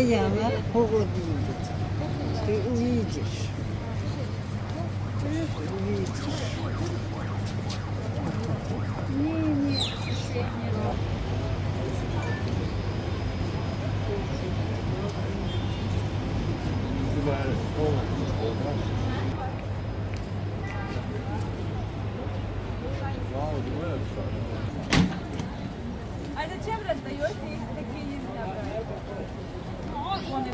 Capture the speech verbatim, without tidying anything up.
Яна, погоди. Ты увидишь. Увидишь. А зачем раздаете их такие нельзя брать? Вот он и